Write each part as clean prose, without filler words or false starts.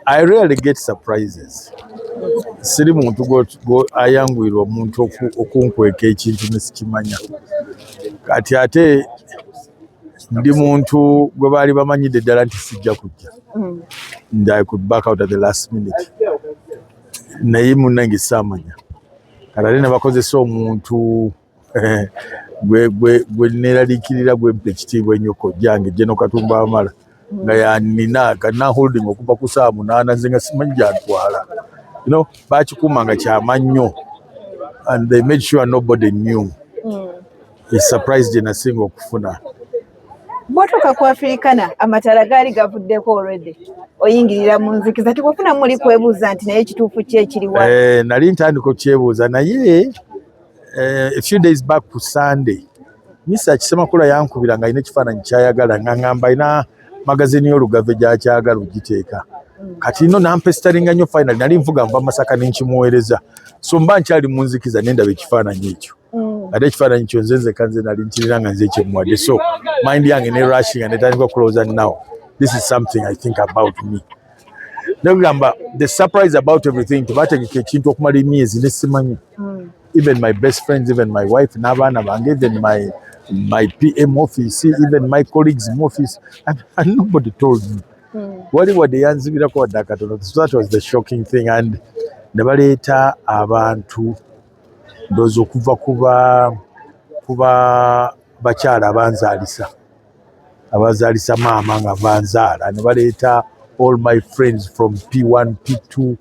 I rarely get surprises. Siri muntu ayanguyirwa omuntu okunkweka ekintu ne sikimanya. Kati ate ndi muntu gwe baali bamanyidde ddala nti sijja kujja. And I could back out at the last minute. Naye munnange saamanya. Kati ate ne bakozesa omuntu gwe neeraliikirira, gwe mpa ekitiibwa ennyo, kojjange General Katumba Wamala, nga yanina kana holding okuva ku saa 8, nze nga simanyi gyantwala. Bakikuuma nga kyama nnyo and they made sure nobody knew. A surprise gye nasinga okufuna. Bw'otuuka ku Africana, amataala gaali gavuddeko already, oyingirira mu nzikiza, tiwafuna muli kwebuuza nti naye ekituufu ki ekiriwa? Nali ntandika okukyebuuza, naye a few days back ku Sunday, Mr Kisemakula yankubira nga alina ekifaananyi kyayagala, nga ngamba alina magazini y'Olugave gy'akyagala ogiteeka. Kati nno nampesteringa nnyo. Finally nali nvuga nva Masaka nenkimuweereza, so mba nkyali mu nzikiza nendaba ekifaananyi ekyo. Ate ekifaananyi kyo nze nzeka nze nali nkirina nga nze kyemuwadde, so mind yange ne rushinga netandika okulowooza, now this is something I think about me. Nekugamba the surprise about everything, tebategeka ekintu okumala emyezi ne simanyi. Even my best friends, even my wife n'abaana bange, even my PM office, even my colleagues in office, and nobody told me. Wali wadde yanzibirako wadde akatono. So that was the shocking thing. And ne baleeta abantu, ndowooza okuva kuba bakyala abanzaalisa, abazaalisa maama nga banzaala, ne baleeta all my friends from P1, P2,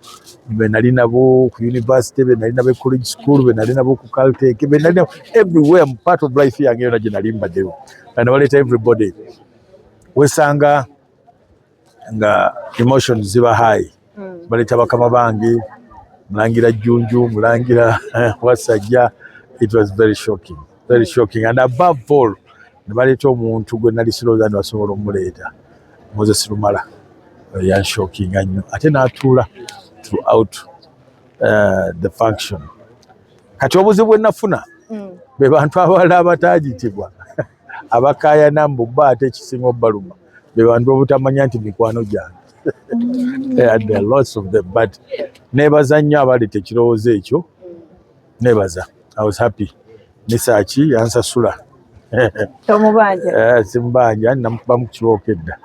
be nali nabo ku university, be nali nabo e college school, be nali nabo ku Caltech, be nali nabo everywhere mu part of life yange yonna gye nali mbaddewo, nga ne baleeta everybody. Wesanga nga emotions ziba high. Baleeta bakama bange, Mulangira Jjunju, Mulangira Wasajja. It was very shocking, very shocking. And above all, ne baleeta omuntu gwe nali sirowooza nti basobola omuleeta, Moses Lumala. Yanshockinga nnyo, ate n'atuula throughout the function. Kati obuzibu bwe nafuna, be bantu abalala abataagitibwa abakaayana mbu bo, ate ekisinga obbaluma be bantu obutamanya nti mikwano gyange. And there are lots of them, but neebaza nnyo abaleeta ekirowoozo ekyo, neebaza. I was happy. Nesaaki yansasula. Tomubanja? Simbanja, namukubamu kibooko edda.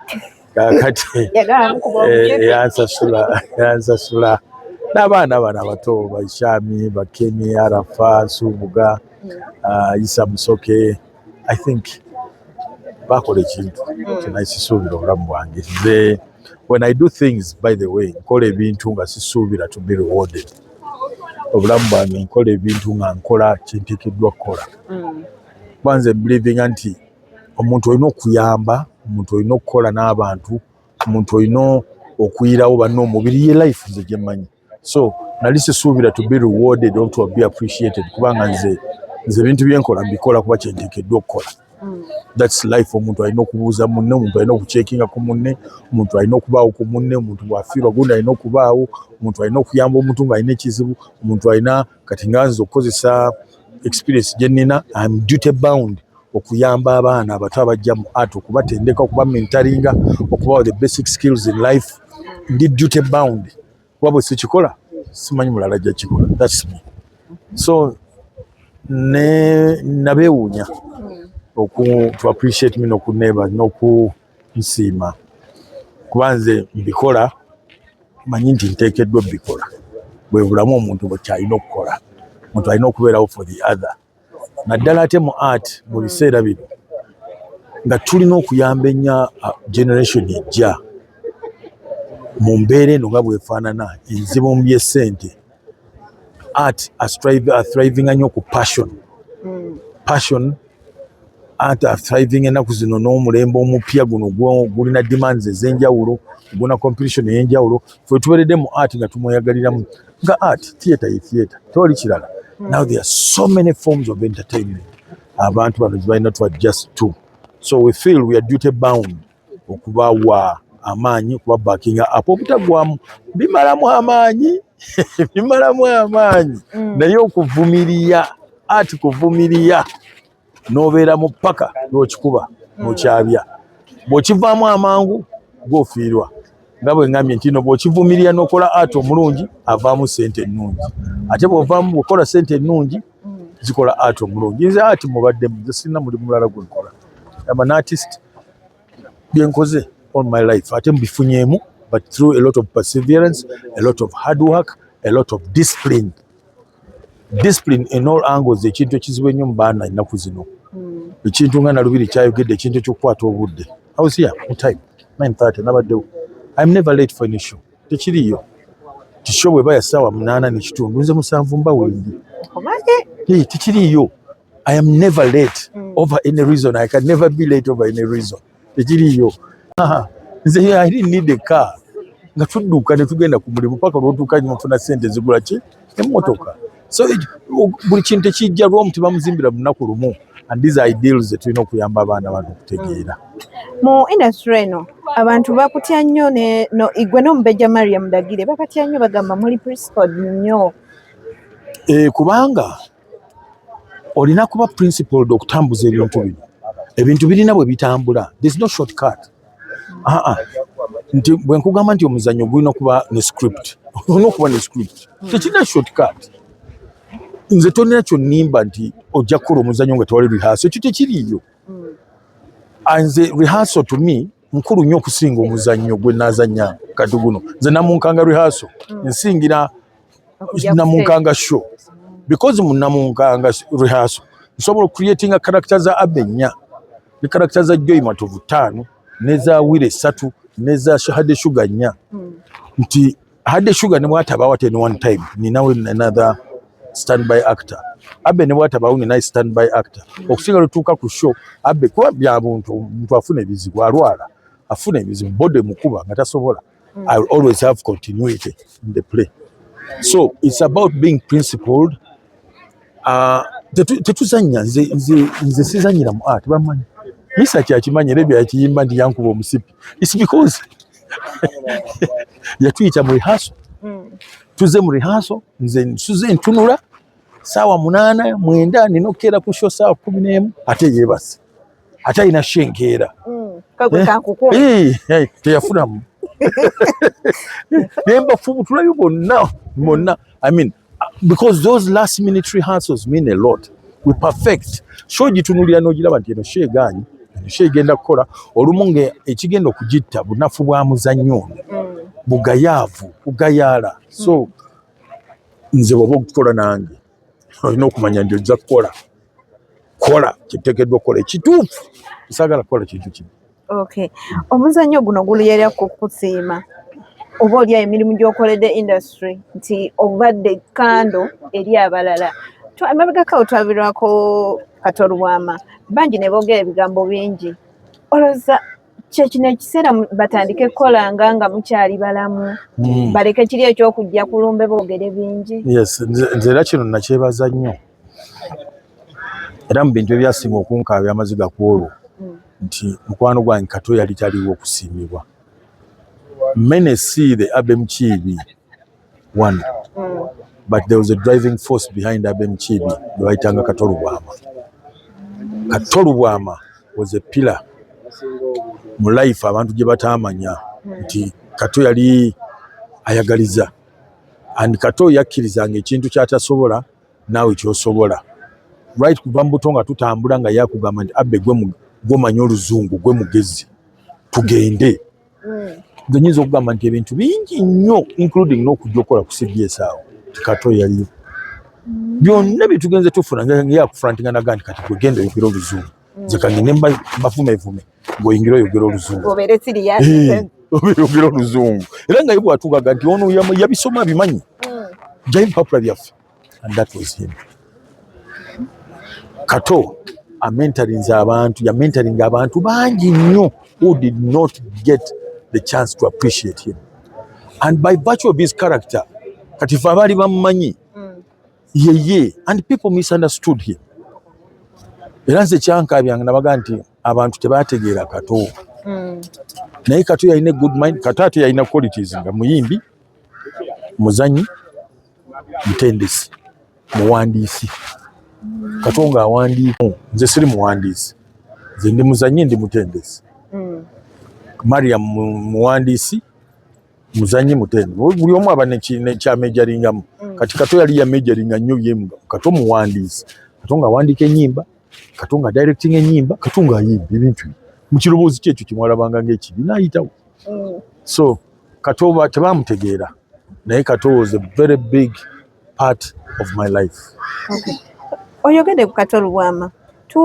Kakati Yagala mukuba omukipe. Yansasula, yansasula n'abaana bano abato, Baishami, Bakeni, Arafa Nsubuga, Isa Musoke. I think bakola ekintu kyenali sisuubira obulamu bwange. Nze when I do things, by the way, nkola ebintu nga sisuubira to be rewarded. Obulamu bwange nkola ebintu nga nkola kyenteekeddwa kukola, kuba nze believinga nti omuntu olina okuyamba, omuntu olina okukola n'abantu, omuntu olina okuyirawo banne omubiri, ye life nze gye mmanyi. So nali sisuubira to be rewarded or to be appreciated, kubanga nze ebintu byenkola mbikola kuba kyenteekeddwa okukola. That's life. Omuntu alina okubuuza munne, omuntu alina okucheckinga ku munne, omuntu alina okubaawo ku munne, omuntu bw'afiirwa gundi alina okubaawo, omuntu alina okuyamba omuntu ng'alina ekizibu, omuntu alina. Kati nga nze okukozesa experience gye nnina, am duty bound okuyamba abaana abato abajja mu art, okubatendeka, okubamentoringa, okubawa the basic skills in life. Ndi duty bound, kuba bwe sikikola simanyi mulala ajja kikola. That's me. So ne nabeewuunya oku to appreciate me n'okuneeba n'okunsiima, kuba nze mbikola manyi nti nteekeddwa obbikola. Bwe bulamu omuntu bwe kyalina okukola. Omuntu alina okubeerawo for the other, naddala ate mu art mu biseera bino nga tulina okuyamba ennyo generation ejja mu mbeera eno nga bwefaanana enzibu mu by'essente. Art athriving nnyo ku passion. Passion, art athriving ennaku zino n'omulembe omupya guno gulina demands ez'enjawulo, gulina competition ey'enjawulo. Ffe tubeeredde mu art nga tumweyagaliramu nga art, theatre ye theatre, tewali kirala. Now there are so many forms of entertainment abantu bano gye balina to adjust to, so we feel we are duty bound okubawa amaanyi, okuba backinga up obutaggwamu. Bimalamu amaanyi, bimalamu amaanyi, naye okuvumirira art, kuvumirira n'obeera mu paka n'okikuba n'okyabya, bw'okivaamu amangu gw'ofiirwa. Nga bwe ngambye nti no bw'okivumirira n'okola art omulungi, avaamu sente ennungi, ate bw'ovaamu bw'okola sente ennungi, zikola art omulungi. Nze art mubaddemu, nze sirina mulimu mulala gwe nkola. I'm an artist. Byenkoze all my life ate mbifunyeemu, but through a lot of perseverance, a lot of hard work, a lot of discipline, discipline in all angles. Ekintu ekizibu ennyo mu baana ennaku zino, ekintu nga Nalubiri kyayogedde, ekintu ekyokukwata obudde. I was here on time, 9:30 nabaddewo. I'm never late for any show, tekiriiyo. Ti show bweba ya ssaawa 8:15, nze 7 mba wendi. Omanyi? Hey, tekiriiyo. I am never late over any reason. I can never be late over any reason, tekiriiyo. Aha, nze I didn't need a car, nga tudduka ne tugenda ku mulimu paka lwotuuka nfuna sente zigula ki emmotoka. So buli kintu tekijja lwomu, tebamuzimbira mu lunaku lumu, and these are ideals zetulina okuyamba abaana bano okutegeera. Mu industry eno abantu bakutya nnyo ne no igwe n'omubejja Mariam Ndagire bakatya nnyo, bagamba muli principled nnyo. Kubanga olina kuba principled okutambuza ebintu bino. Ebintu birina bwe bitambula, there's no shortcut. Aa, nti bwe nkugamba nti omuzannyo gulina okuba ne script, olina okuba ne script, tekirina shortcut. Nze tolina kyonnimba nti ojja kukola omuzannyo nga tewali rehearsal, ekyo tekiriiyo. Nze rehearsal to me nkulu nnyo okusinga omuzannyo gwe naazannya. Kati guno nze namunkanga rehearsal nsingira Okujja ku namunkanga show, because mu namunkanga rehearsal nsobola ocreatinga character za Abe nnya, ne character za Joy Matovu ttaano, neza Wire ssatu, neza Hade Sugar nnya. Nti Hade Sugar ne bwatabawo at any one time, ninawe another standby actor. Abe ne bwatabawo, ninaye standby actor. Okusinga lutuuka ku show Abe, kuba bya buntu, omuntu afuna ebizibu, alwala, afuna ebizibu, bode mukuba nga tasobola. I will always have continuity in the play. So it's about being principled. Tetuzannya. Nze sizanyira mu art, bamanyi misa kyakimanyi era ebyo yakiyimba nti yankuba omusipi. It's because yatuyita mu rehearsal. Tuze mu rehearsal, nze nsuze ntunula saawa 8, 9, nina okukeera ku show saawa 11, ate yeebase, ate alina show enkeera. Kagwe kankukuuma. Eh, teyafunamu naye mbafubutulayo bonna bonna. I mean, because those last minute rehearsals mean a lot. We perfect show, gitunulira n'ogiraba nti eno show egaanyi, eno show egenda kukola. Olumu nga ekigenda okugitta bunafu bwa muzannyo ono, bugayaavu, bugayaala. So nze bw'oba okukola nange, olina okumanya nti ojja kukola, kola kyetuteekeddwa okukola ekituufu. Saagala kukola kintu kibi. Okay. Omuzannyo guno guluyera ku kusiima oba oli emirimu gy'okoledde industry nti obadde kando eri abalala. Emabegako twabirwako Kato Lubwama, bangi ne boogera ebigambo bingi. Olowooza kyekino ekiseera batandike kukolanga nga mukyali balamu, baleke kiri ekyokujja ku lumbe boogere bingi? Yes, nze era kino nakyebaza nnyo, era mu bintu ebyasinga okunkaabya amaziga ku olwo nti mukwano gwange Kato yali taliwo okusiimibwa. Many see the Abe Mukiibi one, but there was a driving force behind Abe Mukiibi gwe bayitanga Kato Lubwama. Kato Lubwama was a pillar mu life abantu gye bataamanya nti Kato yali ayagaliza, and Kato yakkirizanga ekintu ky'atasobola naawe ky'osobola, right? Kuva mu buto nga tutambula nga yakugamba nti, "Abe, gwe gw'omanyi oluzungu, gwe mugezi, tugende." Nze nyinza okugamba nti ebintu bingi nnyo, including n'okujja okukola ku CBS awo, ti Kato yaliyo. Byonna bye tugenze tufuna nga yakufrontinga naga nti, "Kati gwe genda oyogera oluzungu, nze kangende mbavumevume, ng'oyingira oyogera oluzungu." Obeere serious. Eh, oyogera oluzungu. Era nga ye bwatugaga nti ono yabisoma abimanyi, jayo ebipapula byaffe, and that was him. Kato amentorinze abantu, yamentoringa abantu bangi nnyo who did not get the chance to appreciate him, and by virtue of his character, kati fe abaali bamumanyi yeye, and people misunderstood him. Era nze kyankabyanga nabaga nti abantu tebategeera Kato. Naye Kato yalina good mind. Kato ate yalina qualities nga muyimbi, muzanyi, mutendesi, muwandiisi. Kato nga awandiika. Nze siri muwandiisi, nze ndi muzanyi, ndi mutendesi. Mariam muwandiisi. Muzanyi mutende, buli omu aba nekyamajoringamu. Kati Kato yali yamajoringa nnyo ye Kato muwandiisi, Kato nga awandiika ennyimba, Kato nga directing ennyimba, Kato nga ayimba ebintu bye. Mu kirowoozo kye ekyo kimwalabanga ng'ekibi n'ayitawo. So Kato tebamutegeera, naye Kato was a very big part of my life. Okay. Oyogedde ku Kato Lubwama, tu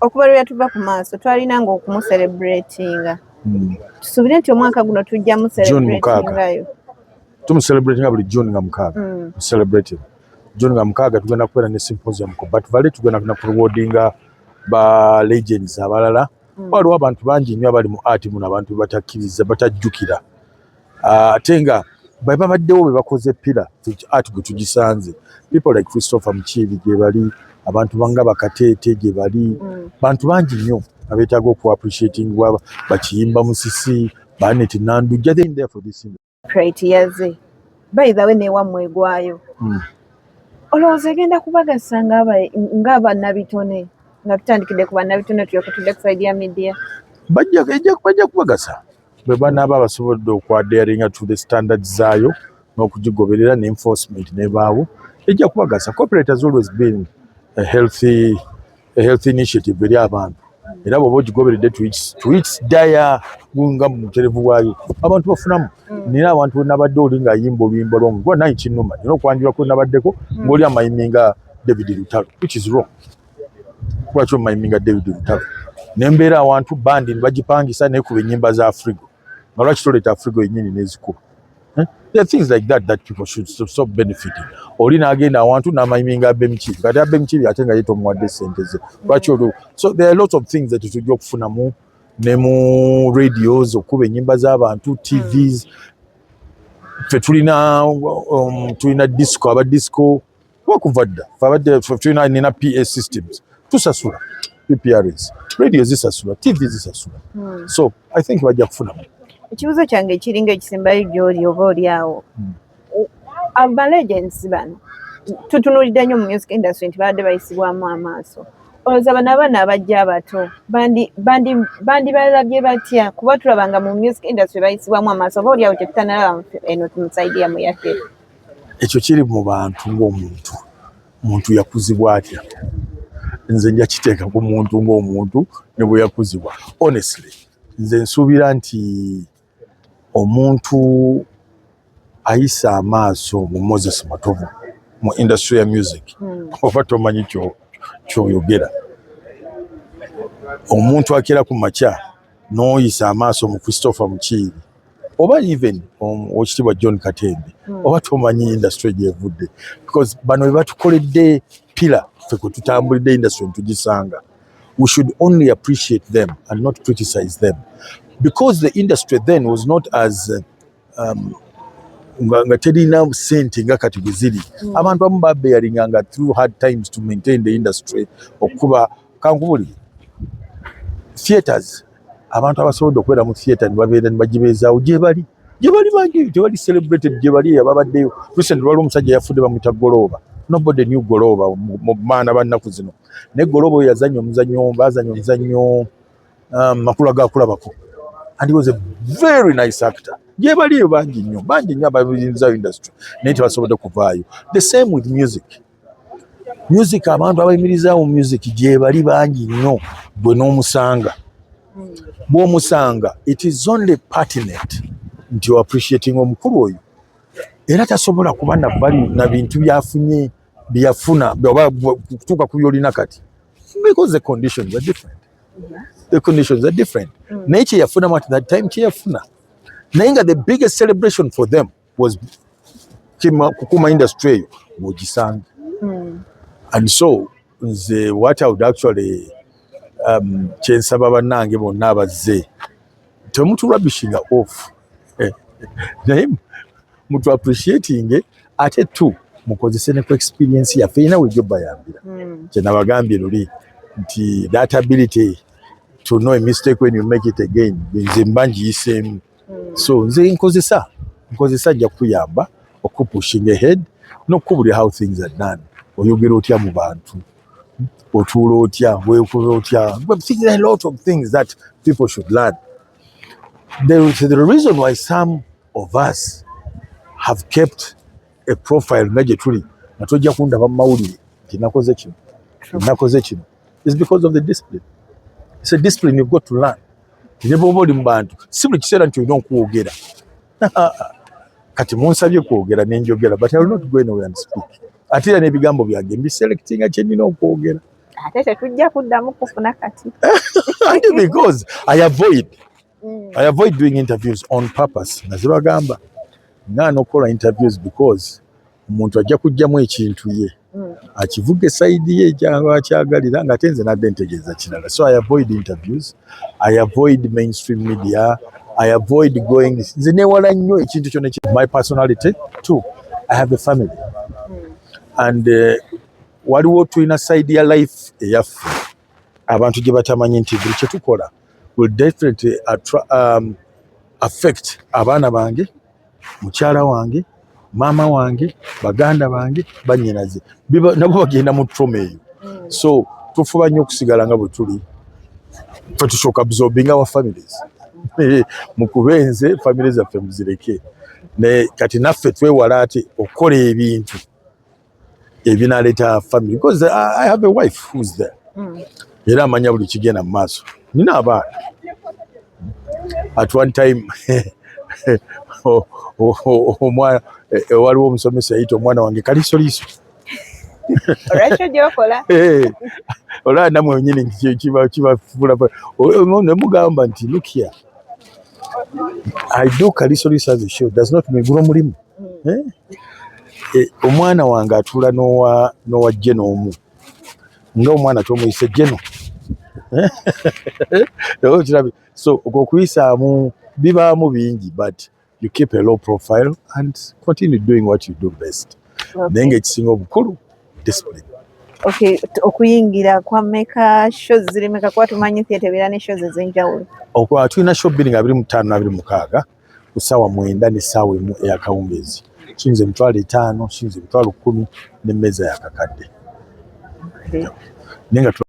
okuva lwe yatuva ku maaso twalinanga okumucelebratinga. Tusuubire nti omwaka guno tujja June 6. mucelebratingayo. Tumucelebratinga buli June nga 6. Celebrating June nga 6, tugenda kubeera ne symposium ku Bat Valley, tugenda na kurewardinga ba legends abalala. Waliwo abantu bangi nnyo abali mu art muno, abantu batakkiriza, batajjukira. Ah, ate nga bwe babaddewo be bakoze pillar art gwe tugisanze. People like Christopher Mukiibi gye bali, abantu banga Bakateete gye bali, bantu bangi nnyo abeetaaga oku appreciatingibwa, bakiyimba Musisi, Banet Nandujja, they there for this industry. Copyright yaze, by the way, newammwe egwayo. Olowooza egenda kubagasa ng'abannabitone, nga tutandikidde ku bannabitone, tulyoke tudde ku side ya media? Bajja kubagasa bwe banaaba basobodde okuadheringa to the standards zaayo n'okugigoberera ne enforcement nebaawo, ejja kubagasa. Copyright has always been a healthy initiative eri abantu, era bw'oba ogigoberedde to its dire nga muterevu bwayo, abantu bafunamu. Nina abantu we nabadde, oli ng'ayimba oluyimba lw'omuntu, kuba naye kinnuma nina okwanjula kwe nabaddeko ng'oli amayiminga David Lutalo, which is wrong. Lwaki omayiminga David Lutalo? Nembeera awantu bandi ne bagipangisa nekuba ennyimba za Afrigo, nga lwaki toleeta Afrigo yennyini nezikuba? Eh? There are things like that that people should stop benefiting. Oli n'agenda awantu n'amayiminga Abbey Mukiibi, kati Abbey Mukiibi ate nga ye tomuwadde sente ze, lwaki oli? So there are a lot of things that tujja okufunamu ne mu radios, okuba ennyimba z'abantu, TVs. Ffe tulina disco, aba disco kuba kuva dda. Ffe abadde ffe tulina, nina PA systems, tusasula PPRS, radio zisasula, TV zisasula. So I think bajja kufunamu. Ekibuuzo kyange kiringa ekisembayo gy'oli, oba oli awo, aba legends bano tutunuulidde nnyo mu music industry nti babadde bayisibwamu amaaso. Olowooza bano abaana abajja abato bandi balabye batya, kuba tulaba nga mu music industry bayisibwamu amaaso, oba oli awo tetutanalaba eno mu side yammwe yaffe? Ekyo kiri mu bantu ng'omuntu, muntu yakuzibwa atya. Nze nja kiteeka ku muntu ng'omuntu ne bwe yakuzibwa. Honestly, nze nsuubira nti omuntu ayisa amaaso mu Moses Matovu mu industry ya music, oba tomanyi kyoyogera. Omuntu akera ku makya n'oyisa amaaso mu Christopher Mukiibi oba even Owekitiibwa John Katembe, oba tomanyi industry gyevudde, because bano be batukoledde pillar ffe kwe tutambulidde industry netugisanga. We should only appreciate them and not criticize them, because the industry then was not as nga terina sente nga kati bwe ziri. Abantu abamu babearinganga through hard times to maintain the industry. Okuba kankubuli theatres, abantu abasobodde okubeera mu theatre ne babeera ne bagibeezaawo gye bali, gye bali bangi, tebali celebrated, gye bali ababaddeyo. Recently waliwo omusajja yafudde, bamuyita Golooba. Nobody knew Golooba mu baana ba nnaku zino, naye Golooba oyo yazannya omuzannyo, bazannya omuzannyo Makula Gakulabako, and he was a very nice actor. Gye bali eyo bangi nnyo, bangi nnyo abayinzayo industry naye tebasobodde kuvaayo. The same with music. Music, abantu abayimirizaawo music gye bali bangi nnyo. Gwe n'omusanga, bw'omusanga, it is only pertinent nti appreciating omukulu oyo, era tasobola kuba na value na bintu byafunye byeyafuna oba kutuuka ku byolina kati, because the conditions are different. The conditions are different. Naye kyeyafunamu at that time, kyeyafuna, naye nga the biggest celebration for them was kukuma industry eyo ng'ogisanga. And so nze what I would actually kyensaba bannange bonna abazze, temutu rubbishinga off, naye mutu appreciating, ate tu mukozese ne ku experience yaffe, erina wejjo bayambira. Kyenabagambye luli nti that ability to know a mistake when you make it again, nze mba ngiyiseemu. So nze nkozesa nja kukuyamba okupushinga ahead n'okukubulira how things are done, oyogera otya mu bantu, otuula otya, weekola otya. But there are a lot of things that people should learn. There is the reason why some of us have kept a profile nga gye tuli nga tojja kundaba mu mawulire nti nakoze kino, nakoze kino, is because of the discipline. It's a discipline you've got to learn. Ne bw'oba oli mu bantu, si buli kiseera nti olina okwogera. Kati munsabye kwogera nenjogera, but I will not go anywhere and speak. Ate era n'ebigambo byange mbiselectinga kye nnina okwogera. Ate tetujja kuddamu kufuna kati. Ate because I avoid doing interviews on purpose. Nga zibagamba ngaana okukola interviews because omuntu ajja kugjamu ekintu ye akivuga eside ye gyaba akyagalira, nga ate nze nadde ntegeeza kirala. So I avoid interviews, I avoid mainstream media, I avoid going. Nze newala nnyo ekintu kyonna. My personality too, I have a family and waliwo tulina side ya life eyaffe abantu gye batamanyi nti buli kyetukola will definitely affect abaana bange, mukyala wange, maama wange, baganda bange, bannyinaze. Nabo bagenda mu trauma eyo. So tufuba nnyo okusigala nga bwe tuli fe tusooka absorbing our families. Mukubenze family zaffe muzireke. Ne kati naffe twewala ate okukola ebintu ebinaleeta family, because I have a wife who's there era amanya buli kigenda mu maaso. Nina abaana. At one time omwana waliwo omusomesa yayita omwana wange kalisoliiso. Olwekyo gyokola. Olaba namwe wenyini kibafuula nemugamba nti, "Look here, I do kalisoliiso as a show does not mean guno mulimu." Eh? Omwana wange atuula n'owa jeno omu nga omwana tomuyise jeno. Okirabe. So okwo okuyisaamu bibaamu bingi, but you keep a low profile and continue doing what you do best. Naye ngaekisinga obukulu, discipline. Okay, okuyingira kwa meka, shows ziri meka? Kuba tumanyi theatre ebeera ne shows ez'enjawulo. Tulina show 2 nga 25 na 26 ku ssaawa 9 n'essaawa 1 eyakawungeezi. Kiyinza 50,000, kiyinza 10,000 n'emmeeza yakakadde. Naye nga